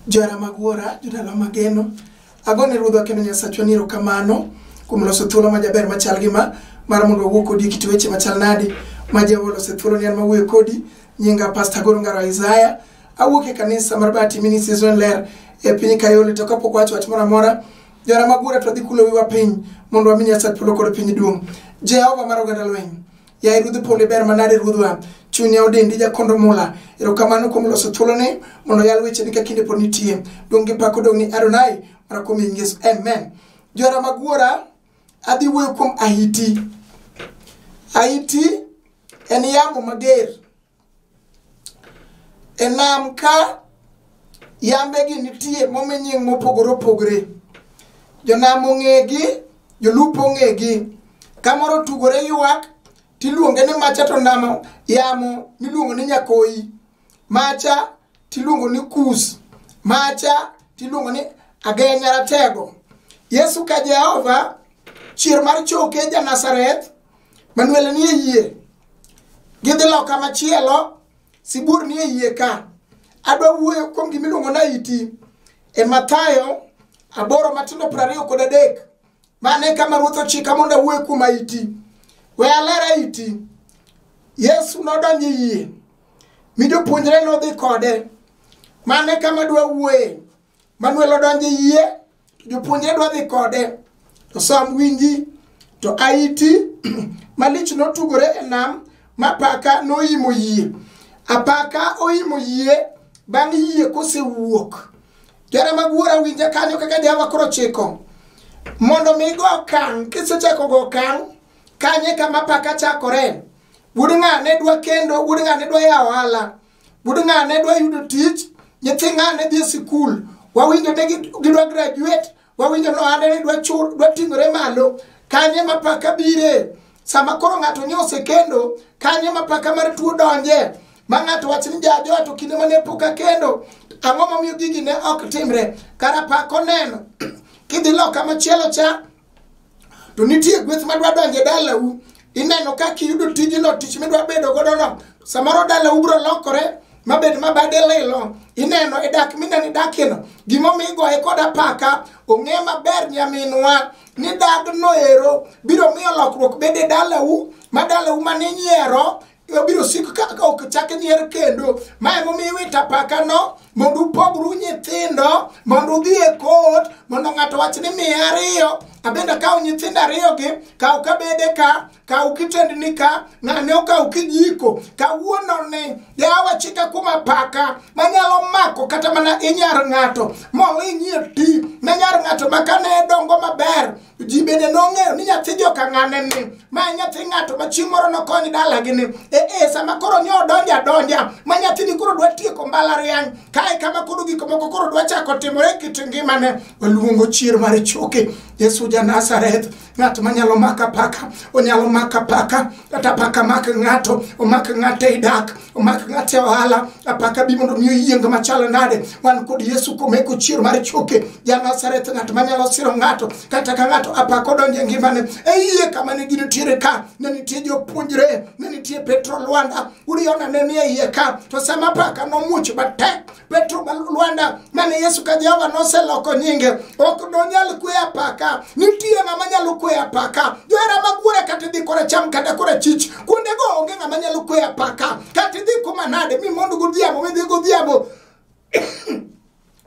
Johera mag wuora, jodala mageno, agone Ruodhwa kendo Nyasachwa ni erokamano kuom loso thuolo majaber machal gi ma mar mondo wawuo kodi e kit weche machal nadi ma Jehova olose thuolo ni an mawuoyo kodi. Nyinga Pastor Goro Ngaro Isaiah, awuok e kanisa mar Bahati Ministries Zone Ler e piny Kayole. To kapok wacho wach moro amora, johera mag wuora, to wadhi kulo wiwa piny mondo wami Nyasach polo kod piny duong'. Jehova mar oganda lweny, Yaye Ruodh polo ber manade Ruodhwa, chunya odendi jakondo mula. Erokamano kuom loso thuoloni mondo yal wecheni ka kinde pod nitie. Duong' gi pak odong' ni Adonai mana kuom nying Yesu. Amen. Johera mag wuora, adhi wuoyo kuom ahiti. Ahiti en yamo mager. E nam ka yambegi nitie momi nying mopogore opogore. Jonam ong'egi, jolupo ong'egi. Kamoro otugore ywak, tiluonge ni macha to nam yamo miluongo ni nyakoyi. Macha tiluongo ni kus. Macha tiluongo ni agenya ratego. Yesu ka Jehova, chier mar choke ja Nazareth, Manuel nie yie. Gidhi loka machielo, sibuor nie yie ka. Adwa wuoyo kuom gima iluongo ni ahiti e Mathayo 8:23. Mano e kama Ruoth ochika mondo awuoye kuom ahiti. We aler ahiti. Yesu nodonjo e yie, mi jopuonjre nodhi kode. Mano e kama adwa wuoye. Manuel odonjo e yie, to jopuonjre dwa dhi kode. To som winji, to ahiti malich notugore e nam ma apaka noimo yie. Apaka oimo yie bang' yie kosewuok. Johera mag wuora winja kanyo kaka Jehova koro chiko. Mondo mi igo okang', kisechako go okang', kanye kama apaka chakore. Wuod ng'ane dwa kendo, wuod ng'ane dwa yawo ohala, wuod ng'ane dwa yudo tich, nyithi ng'ane dhi e sikul. Wawinjo ni gidwa graduate, wawinjo ni ohande ni dwa ting'ore malo. Kanye ma apaka bire? Sama koro ng'ato ni osekendo, kanye ma apaka mar tuo donje? Ma ng'ato wach ni jajoa to kinde mane pok akendo, ang'o momiyo gigi ne ok timre? Kar apaka oneno. Kidhi loka machielo cha, to nitie gweth madwa donjo e dalau. Ineno ka kiyudo tijno, tich midwa bedo godo no, samoro dalau biro lokore mabed mabade lilo. Ineno e dak mineno idakieno, gimomiyo igoye kod apaka, ong'e maber nyaminwa ni dagno ero biro miyo lokruok bed e dalau, ma dalau maninyiero obiro siko ka ok chak nyier kendo. Ma emomiyo iwito apaka no mondo upogru nyithindo, mondo udhi e court, mondo ng'ato wach ni miya ariyo, abende akaw nyithindo ariyo gi, kaw kabede ka, kaw kitendni ka, ng'ane okaw kijiko. Kawuono ni yawa chika kuom apaka manyalo mako kata mana inyar ng'ato molinyie ti ne nyar ng'ato ma kane dongo maber, ji bende nong'eyo ni nyathi joka ng'ane ni, ma nyathi ng'ato ma chieng' moro nokony dalagi ni. Sama koro ni odonjo adonja, ma nyathini koro dwa tieko mbalariany, kae kama koro gik moko koro dwa chako timore e kit ngimane, waluongo chier mar choke. Yesu ja Nazareth, ng'at manyalo mako apaka, onyalo mako apaka, kata apaka mak ng'ato, omak ng'ato e dak, omak ng'ato e ohala, apaka bi mondo mi oyieng machalo nade. Wan kod Yesu komeko chier mar choke ja Nazareth, ng'at manyalo siro ng'ato, kata ka ng'ato apaka odonjo e ngimane. E yie kama ne gintiere ka, ne nitie jopuonjre, ne nitie Petro Lwanda, Uriona ne nie iye ka, to sama apaka nomuoch matek, Petro Lwanda mane Yesu ka Jehova noseloko nyinge, ok nonyal kwe apaka. Nitie ng'ama nyalo kwe apaka. Johera mag wuora, kata idhi koracham kata korachich, kuondego onge ng'ama nyalo kwe apaka. Kata idhi kuma nade, mi mondo godhiambo, midhi godhiambo,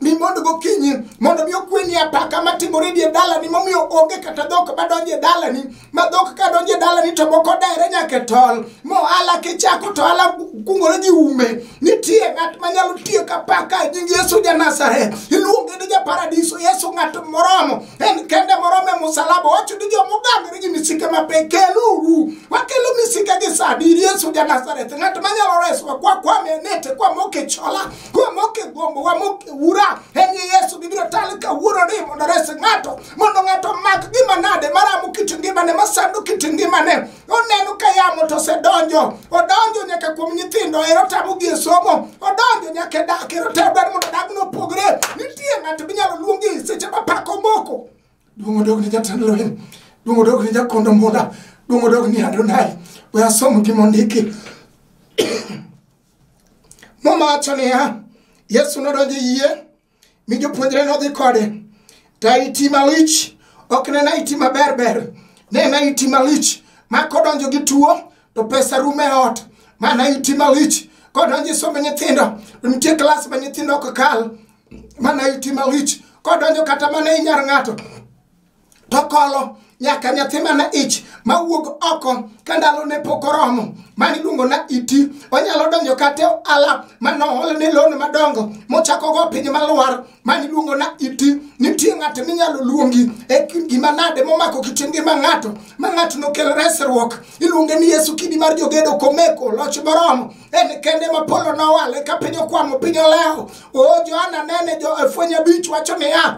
mi mondo gokinyi, mondo mi okweni apaka matimore e dalani, momiyo onge kata dhok madonjo e dalani, ma dhok ka donjo e dalani to moko dere nyaka e tol, mohala kichako to ohala kungore gi ume. Nitie ng'at manyalo tieko apaka e nying Yesu ja Nazareth. Iluonge ni ja paradiso. Yesu ng'at moromo, en kende moromo e musalaba. Owacho ni joma ogangore gi misike mapek, keluru. Wakelo misike gi sani ir Yesu ja Nazareth, ng'at manyalo resowa kwa kwame e nete, kwa moke chola, kwa moke gombo, kwa moke ura. En Yesu bibiro tal kawuono ni mondo ores ng'ato, mondo ng'ato omak gima nade maramo kit ngimane, masando kit ngimane. Oneno ka yamo to osedonjo, odonjo nyaka kuom nyithindo, ero tamo gi e somo, odonjo nyaka e dak, ero temo dwaro mondo dagno opogre. Nitie ng'ato minyalo luongi seche ma pako moko. Duong' odog ni jatend lweny, duong' odog ni jakondo mula, duong' odog ni Adonai. We asom gima ondiki. Muma wacho niya, Yesu nodonjo e yie Mi jopuonjre nodhi kode. To aiti malich, ok ne en aiti maber ber. Ne en aiti malich ma kodonjo gi tuo to pesa rumo e ot. Mano aiti malich. Kodonjo e somb nyithindo, to nitie klas ma nyithindo ok kal. Mano aiti malich. Kodonjo kata mana e nyar ng'ato, to kolo nyaka nyathi mana ich mawuog oko ka ndalone pok oromo. Mano iluongo na iti. Onyalo donjo kata e ohala manoolne loan madongo mochako go piny malwar. Mano iluongo na iti. Nitie ng'at minyalo luongi e gima nade momako kit ngima ng'ato ma ng'ato nokel resruok. Iluonge ni Yesu kidi mar jogedo komeko loch moromo. En kende ma polo nowale ka piny okwamo piny olewo. O Johana nene jo fweny 5 wacho niya,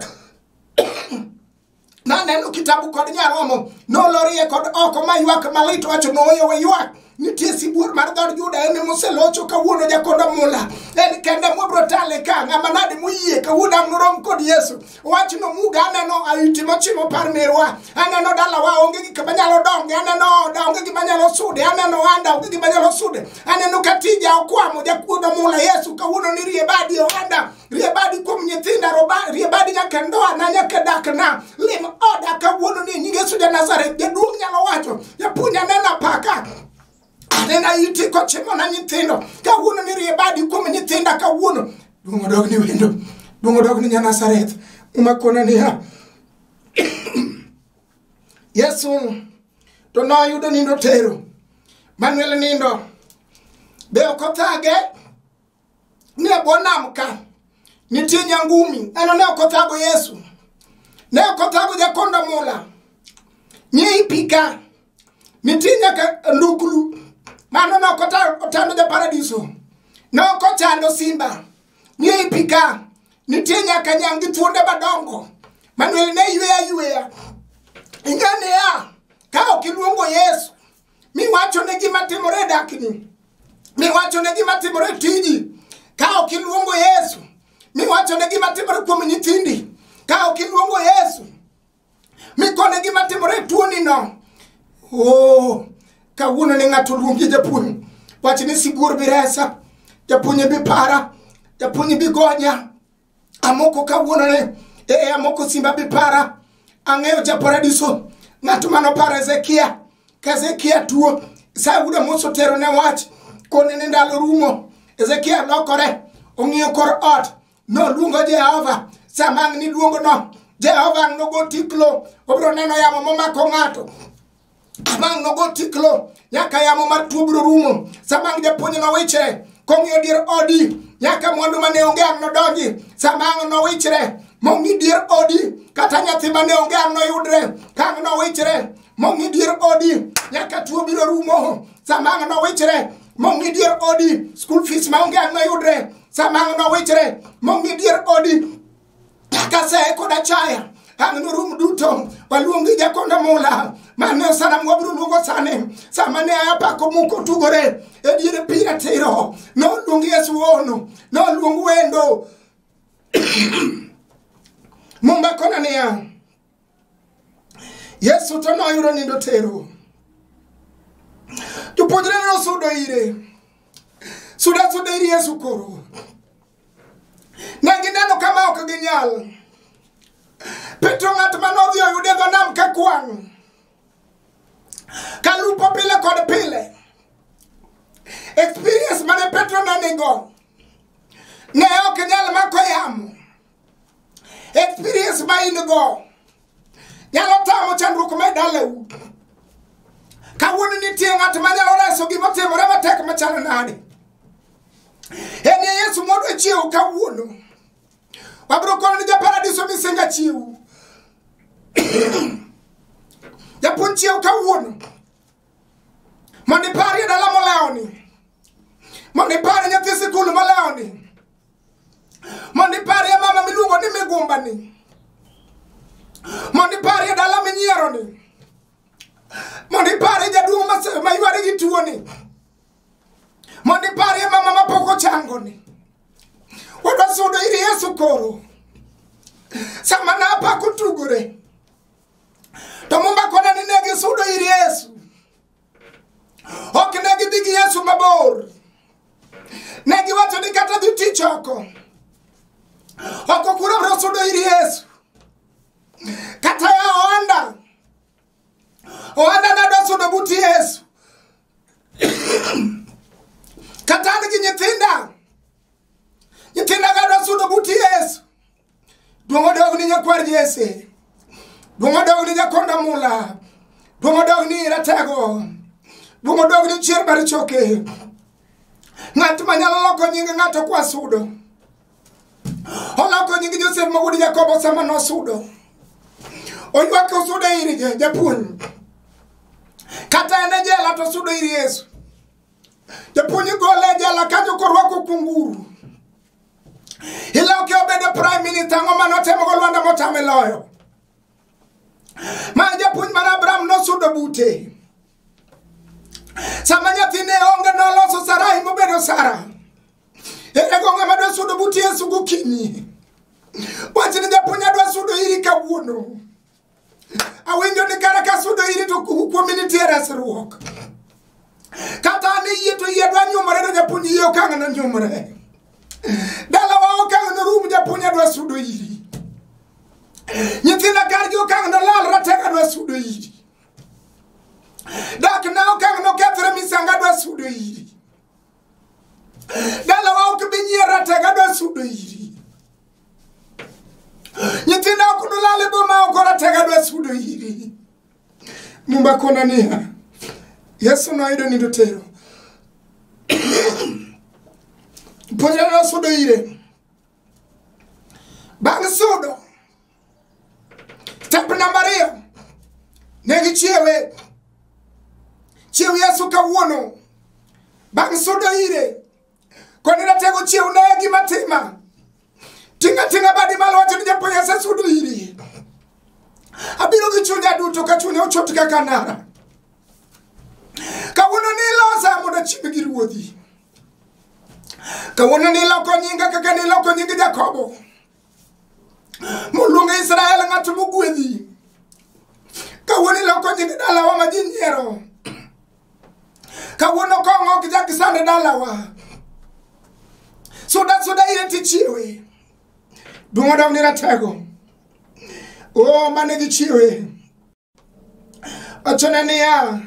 naneno kitabu kod nyaromo nolorie kod oko ma ywak malit wacho nooyo we ywak. Nitie sibuor mar dhood Juda en moselocho kawuono jakondo mula. En kende mwabro tale ka ng'ama nade moyie kawuono ang' norom kod Yesu. Wachno muga aneno aiti mochimo par merwa. Aneno dalawa onge gik manyalo donge. Aneno oda onge gima nyalo sude. Aneno ohanda onge gima nyalo sude. Aneno ka tija okwamo jakuodo mula. Yesu kawuono ni rie badi ohanda. Rie badi kuom nyithinda rie badi nyaka ndoa na nyaka dakna. Lim oda kawuono ni nying Yesu ja Nazareth. Jaduong' nyalo wacho. Japuonj aneno apaka. Aneno iti kochimo na nyithindo. Kawuono ni rie badi kuom nyithinda kawuono. Duong' odog ni wendo. Duong' odog ni nya-Nazareth. Muma kona niya, Yesu to noyudo nindo tero. Manuel nindo. Be ok othage ni e bwo nam ka nitie nyangumi. Eno ne ok othago Yesu. Ne ok othago jakondo mula. Ni ei pi ka nitie nyaka nduklu. Mano ne ok ochando ja paradiso. Ne ok ochando simba. Ni ei pi ka nitie nyaka nyang' gi thuonde madongo. Manuel ne yweya yweya. Ing'e niya, ka ok iluongo Yesu, miwacho ne gima timore e dakni, miwacho ne gima timore e tiji, ka ok iluongo Yesu, miwacho ne gima timore kuom nyithindi, ka ok iluongo Yesu, mikone gima timore e tuoni no. Oh, kawuono ne ng'ato luongi japuonj, wach ni sibuor bi resa, japuonj bi para, japuonj bi gonya. Amoko kawuono ne, amoko simba bi para. Ang'eyo ja paradiso, ng'at manoparo Hezekia, ka Hezekia tuo, Sauda Musa otero ne wach, kone ni ndalo rumo. Hezekia lokore, ong'iyo kor ot, noluongo Jehova. Sama ang' niluongo no, Jehova ang' nogo tiklo, obiro neno yamo momako ng'ato. Sama ang' nogo tiklo, nyaka yamo mar tuo biro rumo. Sama ang' japuonj nowichre, kong'iyo dier odi, nyaka mwandu mane onge ang' nodonji. Sama ang' nowichre, mong'i dier odi, kata nyathi mane onge ang' noyudre. Ka ang' nowichre, mong'i dier odi, nyaka tuo biro rumo. Sama ang' nowichre, mong'i dier odi, school fees maonge ang' noyudre. Sama ang' nowichre, mong'i dier odi, nyaka seye kod achaya ang' norum duto. Waluongi jakondo mula, mane sana mwabiro luongo sani. Sama ne apako muko tugore e dier pi ratiro, noluong Yesu ono, noluong wendo. Muma kona niya, Yesu to noyudo nindo tero. Jopuonjre nosudo ire. Suda suda ir Yesu koro. Ne gineno kama ok ginyal. Petro ng'at manodhi oyude dho nam ka kwang', kalupo pile kod pile. Experience mane Petro ne nigo ne ok nyal mako yamo. Experience ma in go nyalo tamo chandruok ma e dalau. Kawuono nitie ng'at manyalo reso gima otimore matek machalo nade. En e Yesu modwa chiewo kawuono. Wabiro kono ni japaradiso misenga chiewu. Japuonj chiew kawuono. Mondo iparie dala molewoni. Mondo iparie nyathi sikul molewoni. Mondo iparie mama miluongo ni migumbani. Mondo iparie dala minyieroni. Mondo iparie jaduong' mayware gi tuoni. Mondo iparie mama mapok ochangoni. Wadwa sudo ir Yesu koro. Sama napako tugore, to Muma kona ni ne gisudo ir Yesu. Ok ne gidhi gi Yesu mabor. Ne giwacho ni kata dhi tich oko. Oko kuro biro Duong' odog ni nyakwar Jesse. Duong' odog ni nyakonda mula. Duong' odog ni ratego. Duong' odog ni chier mar choke. Ng'at manyalo loko nying ng'ato kwa sudo. Oloko nying Joseph ma wuod Jakobo sama nosudo. Oywak osudo ir japuonj. Kata en e jela to osudo ir Yesu. Japuonj gole e jela kanyo korwako kunguru. Iloke obedo prime minister, ang'o manotemo go Lwanda motame loyo. Ma japuonj mar Abraham nosudo bute. Sama nyathine onge noloso Sarai mobedo Sara. Ere go ng'ama dwa sudo but Yesu gokinyi. Wach ni japuonj adwa sudo iri kawuono. Awinjo ni kara ka sudo iri to kuomi nitie resruok. Kata an yie to yie dwa nyumore to japuonj yie ok ang' nonyumre. Dalawa ok ang' norum japuonj adwa sudo iri. Nyithinda kargi ok ang' nolal ratego adwa sudo iri. Dak na ok ang' nokethre misanga adwa sudo iri. Dalawa ok bi nyier ratego adwa sudo iri. Nyithinda ok nolal e boma oko ratego adwa sudo iri. Mumba kona niya. Yesu noyudo nindo tero. Puonjre nosudo ire. Bang' sudo, step namba 2, ne gichiewe. Chiew Yesu kawuono. Bang' sudo ire, koni ratego chiew ne gima tima. Tinga tinga badi malo wacho ni japuonj asesudo iri. Abiro gi chunya duto ka chunya ochot kaka nara. Kawuono nilosa mondo achiem gi ruodhi. Kawuono niloko nyinga kaka niloko nying Jakobo. Moluongo Israel ng'at mogwedhi. Kawuono iloko nying dalawa ma ji nyiero. Kawuono kong'o ok chak sand dalawa. Suda suda ire tichiewe. Duong' odong' ni ratego. O mane gichiewe. Wachone niya,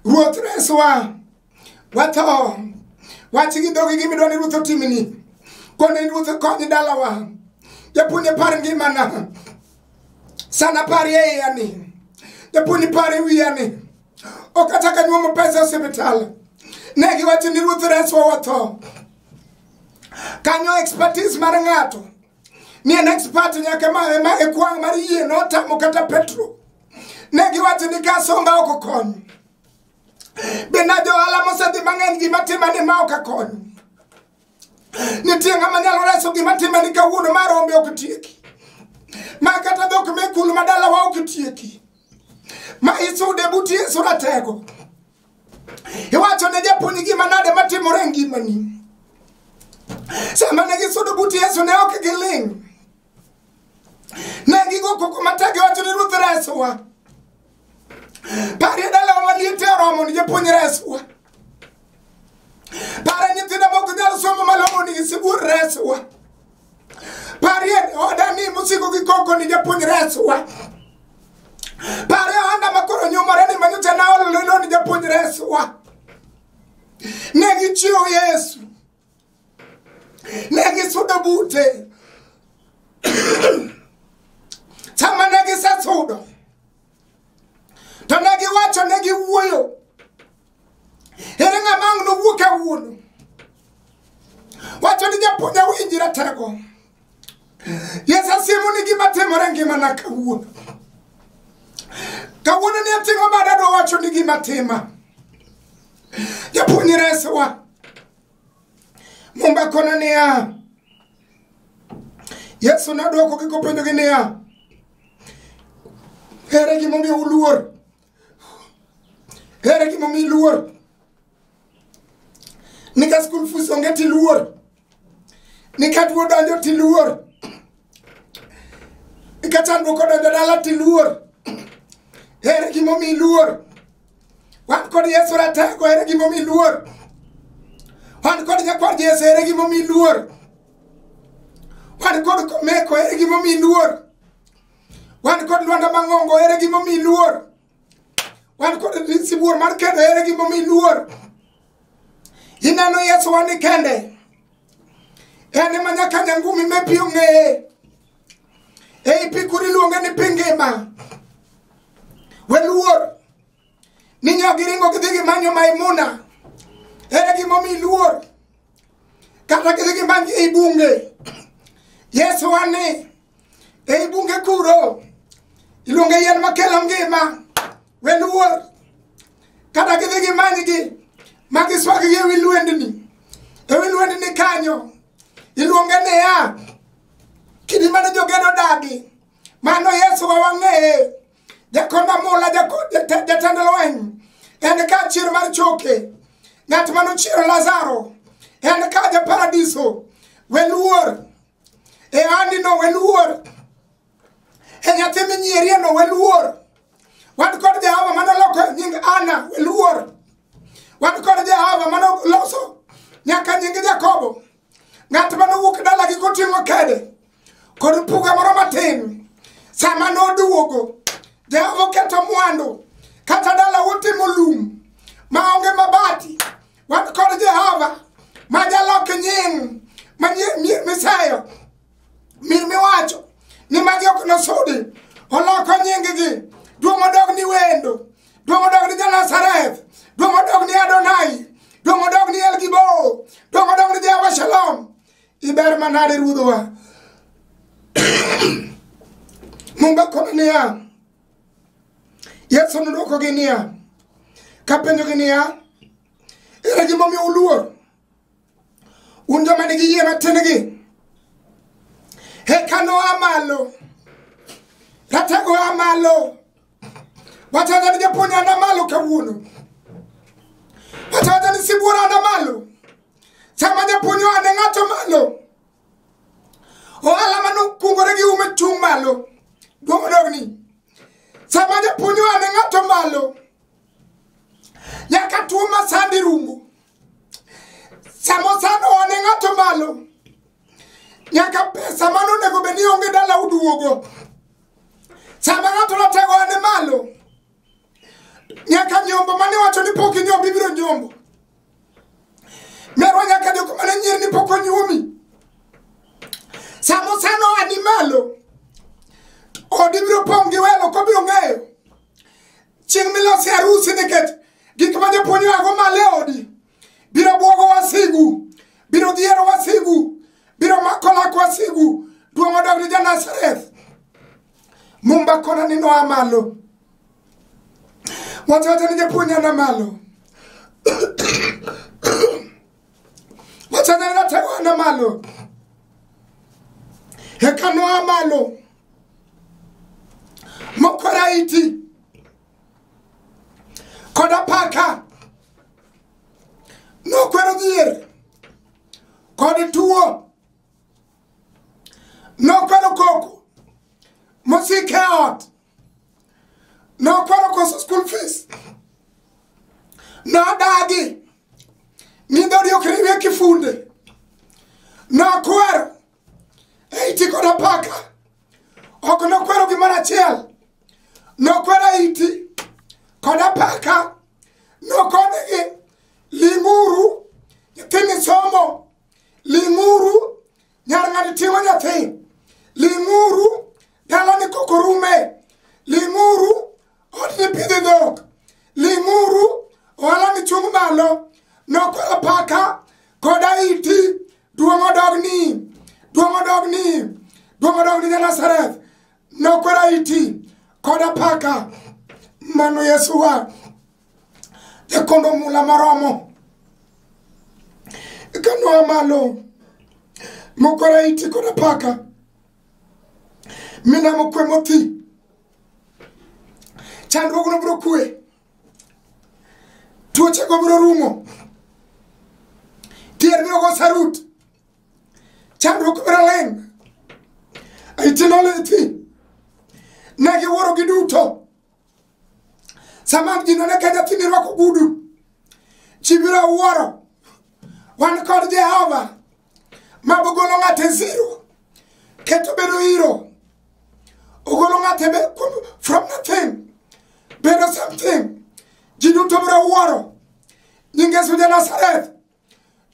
Ruoth reswa. Watho. Wach gi dhogi gima idwa ni Ruoth otimni. Kone Ruoth kony dalawa. Japuonj par ngimana. Sana parie iya ni. Japuonj par e wiya ni. Ok achak anyuomo pesa e osiptal. Ne giwacho ni Ruoth reswa watho. Kanyo expertise mar ng'ato. Ni en expert nyaka ma e kwang' mar yie notamo kata Petro. Ne giwacho ni ka somba ok okony. Be na johala mosedhi mang'eny gima tima ni ma ok akony. Nitie ng'ama nyalo reso gima tima ni kawuono ma rombe ok tieki. Ma kata dhok me kul ma dalawa ok tieki. Ma isude but Yesu ratego. Iwacho ne japuonj gima nade matimore e ngimani. Sama ne gisudo but Yesu ne ok giling'. Ne gigo koko matek giwacho ni Ruoth reswa. Parie dalawa maliet oromo ni japuonj reswa. Parie nyithinda mok nyal somo malong'o ni sibuor reswa. Parie oda ni mosiko gi koko ni japuonj reswa. Parie ohanda makoro nyumore ni manyocha naolo lilo ni japuonj reswa. Ne gichiwo Yesu. Ne gisudo bute. Sama ne gisesudo, to ne giwacho ne giwuoyo. Ere ng'ama ang' nowuo kawuono? Wacho ni japuonj awinji ratego. Yesu asiemo ni gima timore e ngimana kawuono. Kawuono ni ating'o bada adwa wacho ni gima tima. Japuonj reswa. Mumba kona niya. Yesu nodwokogi kopenjogi niya, ere gimomiyo uluor? Ere gimomiyo iluor? Ni ka school fees onge tiluor. Ni ka tuo donjo tiluor. Ni ka chandruok odonjo dala tiluor. Ere gimomiyo iluor? Wan kod Yesu ratego, ere gimomiyo iluor? Wan kod nyakwar Yesu, ere gimomiyo iluor? Wan kod Komeko, ere gimomiyo iluor? Wan kod Lwanda Mang'ongo, ere gimomiyo iluor? Wan kod sibuor mar kedo, ere gimomiyo iluor? Ineno Yesu wan kende. En ema nyaka nyangumi me pi ong'eye. Ei pi kuro iluonge ni pi ngima. Weluor ni nyogi ringo gidhi gimanyo Maimuna. Ere gimomiyo iluor? Kata gidhi gimany ei bunge. Yesu wani ei bunge kuro iluonge yien makelo ngima. Weluor kata gidhi gimanygi ma giswag-gi ewi lwendni. Ewi lwendni kanyo iluonge niya kidi mane jogedo dagi. Mano Yesu wa wang'eye. Jakonda mula jatend lweny. En ka chier mar choke. Ng'at manochiero Lazaro. En ka ja paradiso. Weluor. E andino weluor. E nyathi minyierie no weluor. Wan kod Jehova manoloko nying Ana weluor. Wan kod Jehova manoloso nyaka nying Jakobo. Ng'at manowuok dalagi koting'o kede kod puga moro matin. Sama noduogo, Jehova oketo mwandu. Kata dala utimo lum maonge mabati. Wan kod Jehova ma jalok nying ma misayo mir miwacho ni magi ok nosudi. Oloko nying-gi. Duong' odog ni wendo. Duong' odog ni ja-Nazareth. Duong' odog ni Adonai. Duong' odog ni El Gibor. Duong' odog ni Jehova Shalom. Iber manade ruodhwa. Mumba kono niya. Yesu nodwokogi niya. Kapenjogi niya. Ere gimomiyo uluor? Un joma nigi yie matin-gi. Eka noa malo. Ratego a malo. Wachacha ni japuonj ana malo kawuono. Wachacha ni sibuor ana malo. Sama japuonj oa ne ng'ato malo. Ohala manokungore gi ume chung' malo. Duong' odogni. Sama japuonj oa ne ng'ato malo. Nyaka tuo masandi rumo. Sama osano oa ne ng'ato malo. Nyaka pesa manonego bed ni onge dala uduogo. Sama ng'ato ratego oa ne malo. Nyaka nyombo mane wacho ni pok inyombo ibiro nyombo. Merwa nyaka jok mane nyier ni pok onyuomi. Sama osano oa ni malo. Odi biro pong' gi welo kobiro ng'eyo. Chieng' milose harusi nikech gik ma japuonj oago malo e odi biro buogo wasigu, biro dhiero wasigu, biro mako lak wasigu. Duong' odog ni ja-Nazareth. Mumba kona ni noa malo. Wachawacha ni japuonj ana malo. Wachawacha ni ratego ana malo. Eka noa malo. Mokwera iti. Kod apaka. Nokwero dhier. Kod tuo. Nokwero koko. Mosik e ot. Nokwero koso school fees. Nodagi. Ni dhoodi ok riwie kifunde. Nokwero. Iti kod apaka. Ok nokwero gimoro achiel. Nokwero iti kod apaka. Nokonegi ling'uru nyathini somo. Ling'uru nyar ng'ato ting'o nyathi. Ling'uru dalani koko rume. Ling'uru odni pidho dhok. Ling'uru ohala ni chung' malo. Nokwero apaka kod aiti. Duong' odogni. Duong' odogni. Duong' odogni ja-Nazareth. Nokwero aiti kod apaka. Mano Yesu wa. Jakondo mula moromo. Eka noa malo. Mokwero aiti kod apaka. Minamo kwe mothi. Chandruogno biro kwe. Tuochego biro rumo. Tier biro go sarut. Chandruok biro ling'. Aiti noling' thi. Ne giwuoro giduto. Sama ji none ka nyathini rwako ogudu, ji biro wuoro. Wan kod Jehova ma bogolo ng'ato e zero, keto bedo hero. Ogolo ng'ato from nothing, bedo something. Ji duto biro wuoro. Nying Yesu ja Nazareth.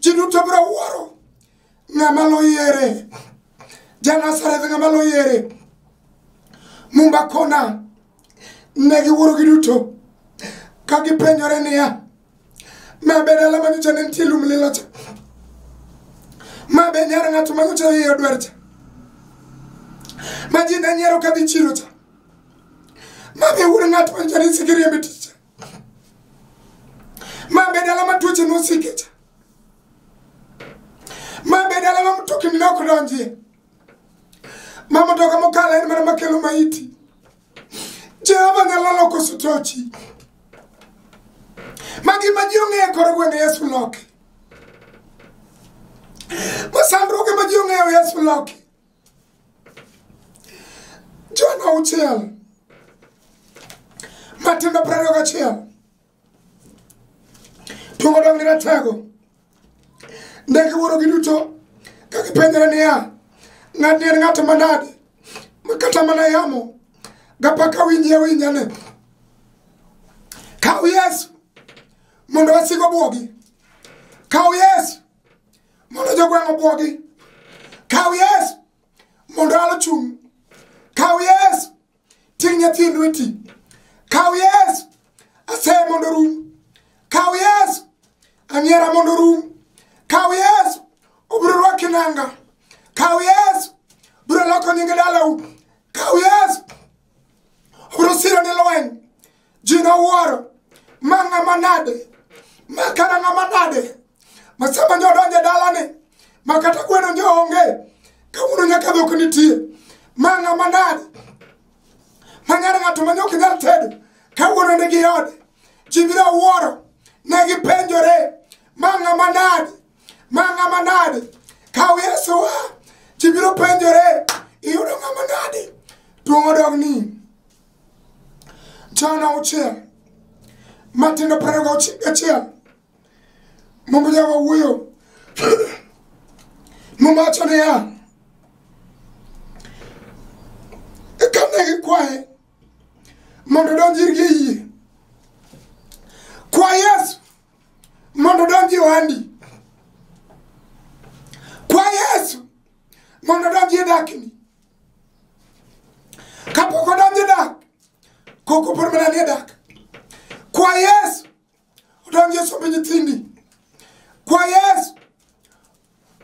Ji duto biro wuoro. Ng'ama loyiere. Ja Nazareth ng'ama loyiere. Mumba kona ne giwuoro giduto ka gipenjore niya, ma be dala manyocha ne nitie lum lilo cha? Ma be nyar ng'ato manyocha iye odwer cha? Ma ji ne nyiero kadhi chiro cha? Ma be wuod ng'at manyocha ne isiko riembe tich cha? Ma be dala ma tuoche nosike cha? Ma be dala ma mtokni ne ok donjie? Ma mtoka mokalo en mana makelo maiti? Jehova nyalo loko sotochi. Ma gima ji ong'eyo kor gwenge Yesu loki. Ma sandruoge ma ji ong'eyo Yesu loki. Johana 6 matindo 21 Tuongo dong ni ratego. Ne giwuoro giduto ka gipenjore niya, ng'atni en ng'at manade ma kata mana yamo gapaka winji awinja ne. Kaw Yesu mondo wasigu obwogi. Kaw Yesu mondo jogweng' obwogi. Kaw Yesu mondo alo chung'. Kaw Yesu ting' nyathi e lweti. Kaw Yesu aseye mondo rum. Kaw Yesu anyiera mondo rum. Kaw Yesu obiro rwaki nanga. Kaw Yesu biro loko nying dalau. Kaw Yesu obiro siro ni lweny. Ji nowuoro ma ng'ama nade, ma kara ng'ama nade, ma sama nyo donjo e dalani ma kata gweno nyo onge, kawuono nyaka dhok nitie. Ma ng'ama nade, ma nyar ng'ato ma ok nyal tedo, kawuono nigi ode. Ji biro wuoro, ne gipenjore, ma ng'ama nade, ma ng'ama nade. Kaw Yesu wa, ji biro penjore, iyudo ng'ama nade. Tuong'o dog ni Johana 6 matindo 21 Mumba Jehova wuoyo. Mumba wacho niya, eka ne gikwaye mondo odonj irgi e yie. Kwa Yesu mondo odonj e ohandi. Kwa Yesu mondo odonj e dakni. Kapok odonjo e dak, koko pod mana nie dak. Kwa Yesu odonj e sombe nyithindi. Kwa Yesu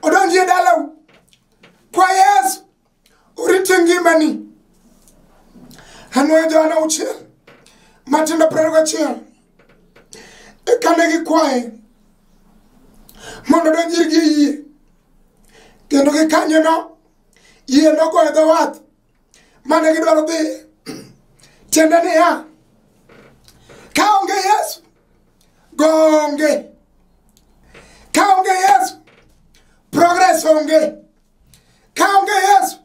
odonj e dalau. Kwa Yesu orit ngimani. Anwoyo Johana 6 matindo 21 Eka ne gikwaye mondo odonj irgi e yie. Kendo gikanyono yie nogoyo dho wath mane gidwaro dhiye. Tiende niya, ka onge Yesu, go onge. Ka onge Yesu, progress onge. Ka onge Yesu,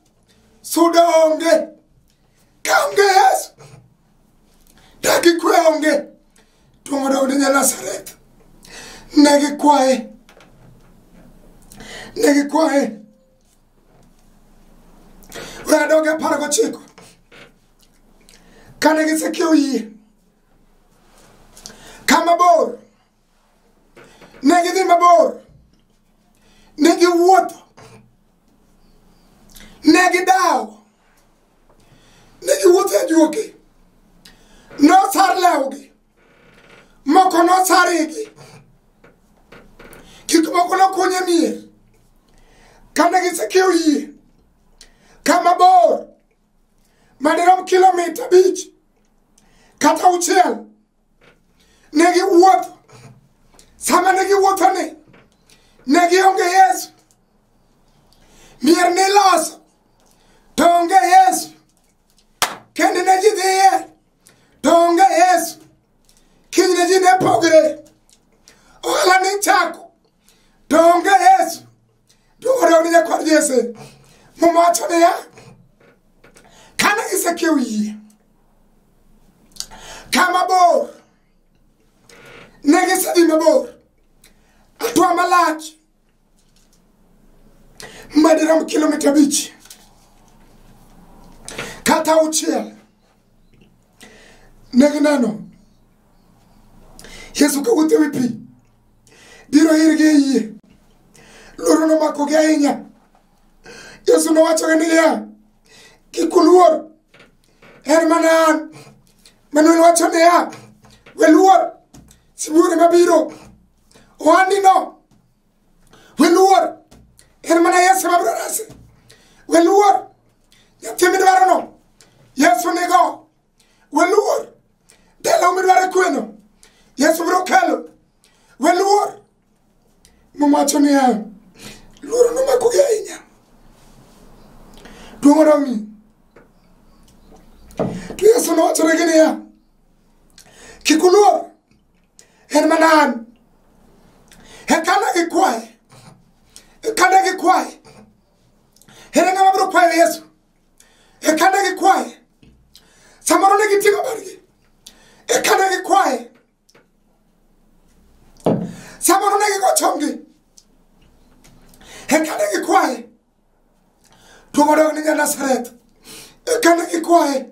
sudo onge. Ka onge Yesu, dak gi kwe onge. Tuong'o dog ni Nazareth. Ne gikwaye. Ne gikwaye. We adog e 19. Kane gisekiewo yie kama bor, ne gidhi mabor, ne giwuotho, ne gidawo, ne giwuotho e ajuoke. Nosar lewgi, moko nosar igi, gik moko nokuny e mier. Kane gisekiewo yie kama bor madirom kilomita 5 kata 6, ne giwuotho. Sama ne giwuotho ni, ne gionge Yesu. Mier niloso to onge Yesu. Kendo ne ji dhiye to onge Yesu. Kiny ne ji ne pogre. Ohala ni chako to onge Yesu. Duogo dog ni nyakwar Jesse. Muma wacho niya, kane gisekiewo yie kama bor, ne gisedhi mabor, hatua malach madirom kilomita 5 kata 6, ne gineno Yesu kawuotho ewi pi biro irgi e yie. Luoro nomakogi ahinya. Yesu nowachogi niya, kik uluor, En mana an. Manuel wacho niya, we luor, sibuor ema biro. Ohandi no, we luor, en mana Yesu ema biro resi. We luor, nyathi midwaro no, Yesu nigo. We luor, dala midwaro kweno, Yesu biro kelo. We luor. Muma wacho niya, luoro nomakogi ahinya. Duong' odong'ni. To Yesu nowachonegi niya, kik uluor, en mana an. Eka ne gikwaye, eka ne gikwaye. Ere ng'ama biro kwayo Yesu? Eka ne gikwaye. Samoro ne giting'o bargi. Eka ne gikwaye. Samoro ne gigo chonggi. Eka ne gikwaye. Duong' odong' ni ja-Nazareth. Eka ne gikwaye.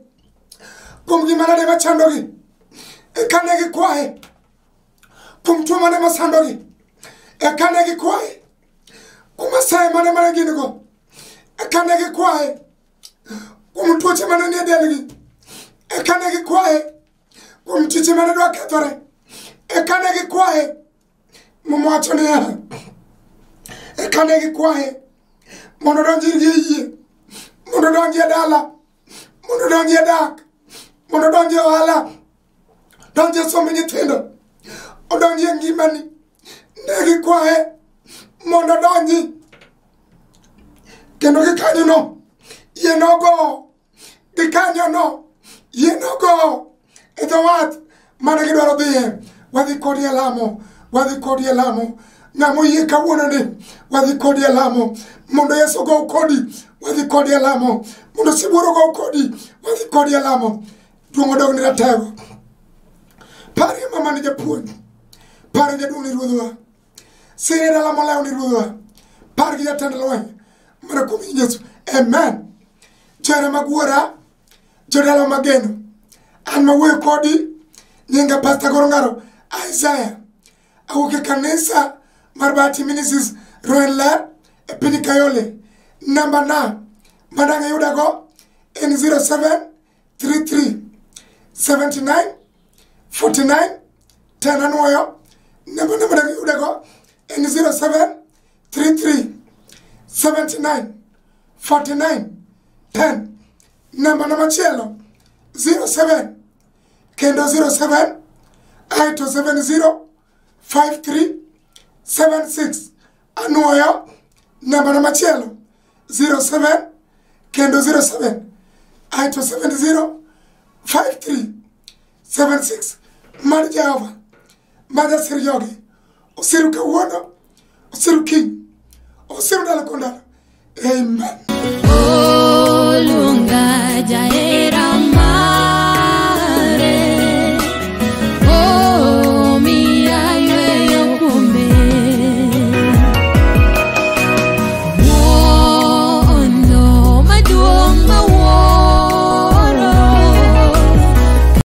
Kuom gima nade machandogi. Eka ne gikwaye. Kuom tuo mane masandogi. Eka ne gikwaye. Kuom asaye mane mane gin go. Eka ne gikwaye. Kuom tuoche mane nie delgi. Eka ne gikwaye. Kuom chiche mane dwa kethore. Eka ne gikwaye. Muma wacho niya, eka ne gikwaye mondo odonj irgi e yie, mondo odonji e dala, mondo odonji e dak, mondo odonji e ohala, odonji e somb nyithindo, odonji e ngimani. Ne gikwaye mondo odonji. Kendo gikanyono, yie nogo, gikanyono, yie nogo e dho wath mane gidwaro dhiye. Wadhi kodi e lamo, wadhi kodi e lamo. Ng'ama oyie kawuono ni, wadhi kodi e lamo. Mondo Yesu ogow kodi, wadhi kodi e lamo. Mondo sibuor ogow kodi, wadhi kodi e lamo. Duong' odog ni ratego. Parie mama ni japuonj, parie jaduong' ni ruodhwa, sire dala molewo ni ruodhwa, par gi jatend lweny mana kuom nying Yesu. Amen. Johera mag wuora, jodala mageno, an mawuoyo kodi, nyinga Pastor Goro Ngaro Isaiah. Awuok e kanisa mar Bahati Ministries Royal Ler e piny Kayole. Namba na madang' iyudago en 0733 79 49 10. Anuoyo namba na madang' iyudago en 0733 79 49 10. Namba na machielo 07 kendo 07 aeto 70 53 76. Anuoyo namba na machielo 07 kendo 07 aeto 70 53 76. Mar Jehova ma jasir joge osiru kawuono, osiru kiny, osiru ndalo kod ndalo. Amen. Olunga.